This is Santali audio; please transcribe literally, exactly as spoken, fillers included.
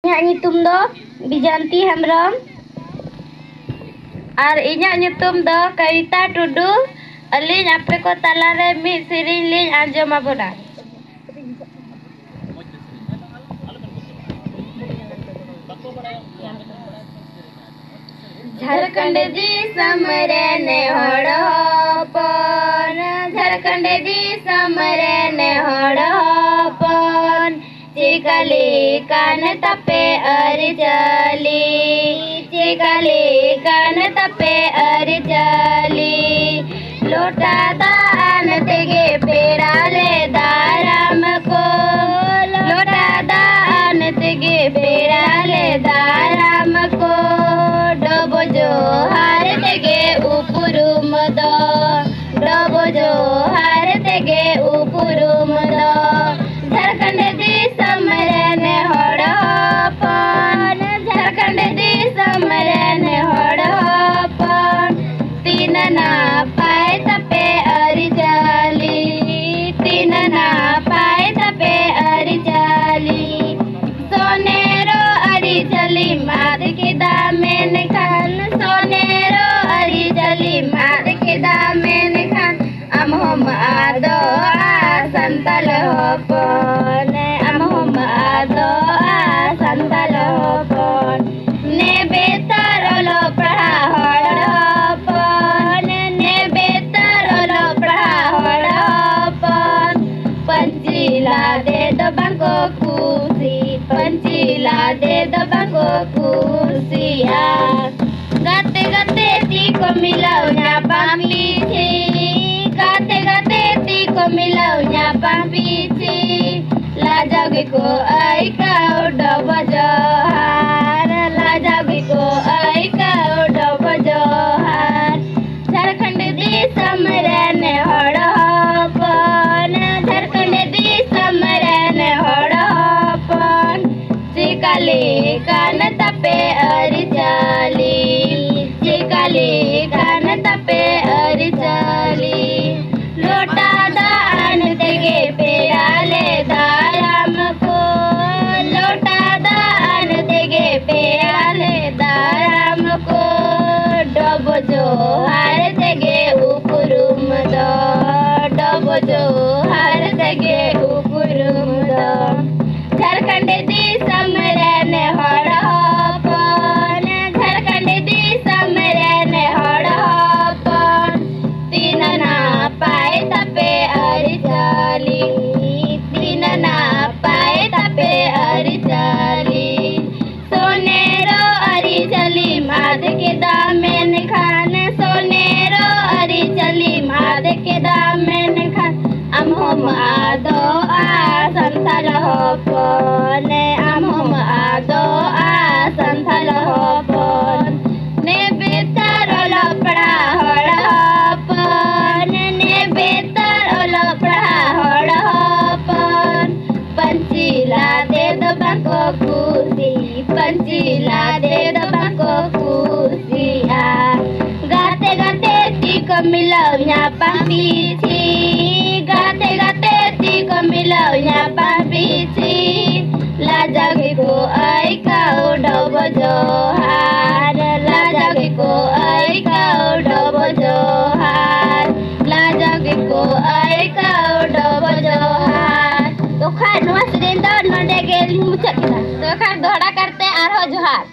ᱤᱧᱟᱹᱜ ᱧᱩᱛᱩᱢ ᱫᱚ ᱵᱤᱡᱚᱱᱛᱤ ᱦᱮᱢᱵᱨᱚᱢ᱾ ᱟᱨ ᱤᱧᱟᱹᱜ ᱧᱩᱛᱩᱢ ᱫᱚ ᱠᱚᱵᱤᱛᱟ ᱴᱩᱰᱩ᱾ ᱟᱹᱞᱤᱧ ᱟᱯᱮ ᱠᱚ ᱛᱟᱞᱟᱨᱮ ᱢᱤᱫ ᱥᱮᱨᱮᱧ ᱞᱤᱧ ᱟᱸᱡᱚᱢ ᱟᱵᱚᱱᱟ᱾ ᱡᱷᱟᱲᱠᱷᱚᱸᱰ ᱫᱤᱥᱚᱢ ᱨᱮᱱ ᱦᱚᱲ ᱦᱚᱯᱚᱱ, ᱡᱷᱟᱲᱠᱷᱚᱸᱰ ᱫᱤᱥᱚᱢ ᱨᱮᱱ ᱦᱚᱲ ᱦᱚᱯᱚᱱ, ᱪᱮᱫ ᱞᱮᱠᱟᱱ ᱛᱟᱯᱮ ᱟᱹᱨᱤᱪᱟᱹᱞᱤ, ᱪᱮᱫ ᱞᱮᱠᱟᱱ ᱛᱟᱯᱮ ᱟᱹᱨᱤᱪᱟᱹᱞᱤ? ᱞᱚᱴᱟ ᱫᱟᱜ ᱟᱱ ᱛᱮᱜᱮ ᱯᱮᱲᱟ ᱞᱮ ᱫᱟᱨᱟᱢ ᱠᱚ, ᱞᱚᱴᱟ ᱫᱟᱜ ᱟᱱ ᱛᱮᱜᱮ ᱯᱮᱲᱟ ᱞᱮ ᱫᱟᱨᱟᱢ ᱠᱚ, ᱰᱚᱵᱚᱜ ᱡᱚᱦᱟᱨ ᱛᱮᱜᱮ ᱩᱯᱨᱩᱢ ᱫᱚ, ᱰᱚᱵᱚᱜ ᱡᱚᱦᱟᱨ ᱛᱮᱜᱮ ᱩᱯᱨᱩᱢ ᱫᱚ᱾ ᱡᱷᱟᱲᱠᱷᱚᱸᱰ ᱫᱤᱥᱚᱢ ᱨᱮᱱ ᱦᱚᱲ ᱦᱚᱯᱚᱱ, ᱡᱷᱟᱲᱠᱷᱚᱸᱰ ᱫᱤᱥᱚᱢ ᱨᱮᱱ ᱦᱚᱲ ᱦᱚᱯᱚᱱ, ᱛᱤᱱ ᱱᱟᱯᱟᱭ ᱛᱟᱯᱮ ᱟᱹᱨᱤᱪᱟᱹᱞᱤ, ᱛᱤᱱ ᱱᱟᱯᱟᱭ ᱛᱟᱯᱮ ᱟᱹᱨᱤᱪᱟᱹᱞᱤ᱾ ᱥᱚᱱᱮᱨᱚ ᱟᱹᱨᱤᱪᱟᱹᱞᱤᱢ ᱟᱫ ᱠᱮᱫᱟ ᱢᱮᱱᱠᱷᱟᱱ, ᱥᱚᱱᱮᱨᱚ ᱟᱹᱨᱤᱪᱟᱹᱞᱤᱢ ᱟᱫ ᱠᱮᱫᱟ ᱢᱮᱱᱠᱷᱟᱱ, ᱟᱢ ᱦᱚᱸᱢ ᱟᱫᱚᱜᱼᱟ ᱥᱟᱱᱛᱟᱞ ᱦᱚᱯᱚᱱ, ᱟᱢ ᱦᱚᱸᱢ ᱟᱫᱚᱜᱼᱟ ᱥᱟᱱᱛᱟᱞ ᱦᱚᱯᱚᱱ᱾ ᱱᱮᱵᱮᱛᱟᱨ ᱚᱞᱚᱜ ᱯᱟᱲᱦᱟᱜ ᱦᱚᱲ ᱦᱚᱯᱚᱱ, ᱱᱮᱵᱮᱛᱟᱨ ᱚᱞᱚᱜ ᱯᱟᱲᱦᱟᱜ ᱦᱚᱲ ᱦᱚᱯᱚᱱ, ᱯᱟᱹᱧᱪᱤ ᱞᱟᱫᱮ ᱫᱚ ᱵᱟᱝ ᱠᱚ ᱠᱩᱥᱤ, ᱯᱟᱹᱧᱪᱤ ᱞᱟᱫᱮ ᱫᱚ ᱵᱟᱝ ᱠᱚ ᱠᱩᱥᱤᱭᱟᱜᱼᱟ᱾ ᱜᱟᱛᱮ ᱜᱟᱛᱮ ᱛᱤ ᱠᱚ ᱢᱤᱞᱟᱹᱣ ᱧᱟᱯᱟᱢ ᱯᱤᱪᱷᱤ, ᱜᱟᱛᱮ ᱜᱟᱛᱮ ᱛᱤ ᱠᱚ ᱢᱤᱞᱟᱹᱣ ᱧᱟᱯᱟᱢ ᱯᱤᱪᱷᱤ, ᱞᱟᱡᱟᱣ ᱜᱮᱠᱚ ᱟᱹᱭᱠᱟᱹᱣ ᱰᱚᱵᱚᱜ ᱡᱚᱦᱟᱨ, ᱞᱟᱡᱟᱣ ᱜᱮᱠᱚ ᱟᱹᱭᱠᱟᱹᱣ ᱰᱚᱵᱚᱜ ᱡᱚᱦᱟᱨ᱾ ᱡᱷᱟᱲᱠᱷᱚᱸᱰ ᱫᱤᱥᱚᱢ ᱨᱮᱱ ᱦᱚᱲ ᱦᱚᱯᱚᱱ, ᱡᱷᱟᱲᱠᱷᱚᱸᱰ ᱫᱤᱥᱚᱢ ᱨᱮᱱ ᱦᱚᱲ ᱦᱚᱯᱚᱱ, ᱪᱮᱫ ᱞᱮᱠᱟᱱ ᱛᱟᱯᱮ ᱟᱹᱨᱤᱪᱟᱹᱞᱤ, ᱪᱮᱫ ᱞᱮᱠᱟᱱ ᱛᱟᱯᱮ ᱟᱹᱨᱤᱪᱟᱹᱞᱤ? ᱞᱚᱴᱟ ᱫᱟᱜ ᱟᱱ ᱛᱮᱜᱮ ᱯᱮᱲᱟ ᱞᱮ ᱫᱟᱨᱟᱢ ᱠᱚ, ᱞᱚᱴᱟ ᱫᱤᱥᱚᱢ ᱨᱮᱱ ᱦᱚᱲ ᱦᱚᱯᱚᱱ, ᱡᱷᱟᱲᱠᱷᱚᱸᱰ ᱫᱤᱥᱚᱢ ᱨᱮᱱ ᱦᱚᱲ ᱦᱚᱯᱚᱱ, ᱛᱤᱱᱟᱹᱜ ᱱᱟᱯᱟᱭ ᱛᱟᱯᱮ ᱟᱹᱨᱤᱪᱟᱹᱞᱤ, ᱛᱤᱱᱟᱹᱜ ᱱᱟᱯᱟᱭ ᱛᱟᱯᱮ ᱟᱹᱨᱤᱪᱟᱹᱞᱤ᱾ ᱥᱚᱱᱮᱨᱚ ᱟᱹᱨᱤᱪᱟᱹᱞᱤᱢ ᱟᱫ ᱠᱮᱫᱟ ᱢᱮᱱᱠᱷᱟᱱ, ᱥᱚᱱᱮᱨᱚ ᱟᱹᱨᱤᱪᱟᱹᱞᱤᱢ ᱟᱫ ᱠᱮᱫᱟ ᱢᱮᱱᱠᱷᱟᱱ, ᱟᱢ ᱦᱚᱸᱢ ᱟᱫᱚᱜᱼᱟ ᱥᱟᱱᱛᱟᱲ ᱦᱚᱯᱚᱱ, ᱟᱢ ᱦᱚᱸᱢ ᱟᱫᱚᱜᱼᱟ ᱥᱟᱱᱛᱟᱲ ᱦᱚᱯᱚᱱ᱾ ᱱᱮᱵᱮᱛᱟᱨ ᱚᱞᱚᱜ ᱯᱟᱲᱦᱟᱜ ᱦᱚᱲ ᱦᱚᱯᱚᱱ, ᱱᱮᱵᱮᱛᱟᱨ ᱚᱞᱚᱜ ᱯᱟᱲᱦᱟᱜ ᱦᱚᱲ ᱦᱚᱯᱚᱱ, ᱯᱟᱹᱧᱪᱤ ᱞᱟᱫᱮ ᱫᱚ ᱵᱟᱠᱚ ᱠᱩᱥᱤ, ᱯᱟᱹᱧᱪᱤ ᱞᱟᱫᱮ ᱫᱚ ᱵᱟᱠᱚ ᱠᱩᱥᱤᱭᱟᱜᱼᱟ᱾ ᱜᱟᱛᱮ ᱜᱟᱛᱮ ᱛᱤ ᱠᱚ ᱢᱤᱞᱟᱹᱣ ᱧᱟᱯᱟᱢ ᱯᱤᱪᱷᱤ, ᱜᱟᱛᱮ ᱜᱟᱛᱮ ᱛᱤ ᱠᱚ ᱢᱤᱞᱟᱹᱣ ᱧᱟᱯᱟᱢ ᱯᱤᱪᱷᱤ, ᱞᱟᱡᱟᱣ ᱜᱮᱠᱚ ᱟᱹᱭᱠᱟᱹᱣ ᱰᱚᱵᱚ ᱡᱚᱦᱟᱨ, ᱞᱟᱡᱟᱣ ᱜᱮᱠᱚ ᱟᱹᱭᱠᱟᱹᱣ ᱰᱚᱵᱚ ᱡᱚᱦᱟᱨ, ᱞᱟᱡᱟᱣ ᱜᱮᱠᱚ ᱟᱹᱭᱠᱟᱹᱣ ᱰᱚᱵᱚ ᱡᱚᱦᱟᱨ᱾ ᱛᱚ ᱠᱷᱟᱱ ᱱᱚᱣᱟ ᱥᱮᱨᱮᱧ ᱫᱚ ᱱᱚᱰᱮ ᱜᱮᱞᱤᱧ ᱢᱩᱪᱟᱹᱫ ᱠᱮᱫᱟ᱾ ᱛᱚ ᱠᱷᱟᱱ ᱫᱚᱦᱲᱟ ᱠᱟᱨᱛᱮ ᱟᱨᱦᱚᱸ ᱡᱚᱦᱟᱨ᱾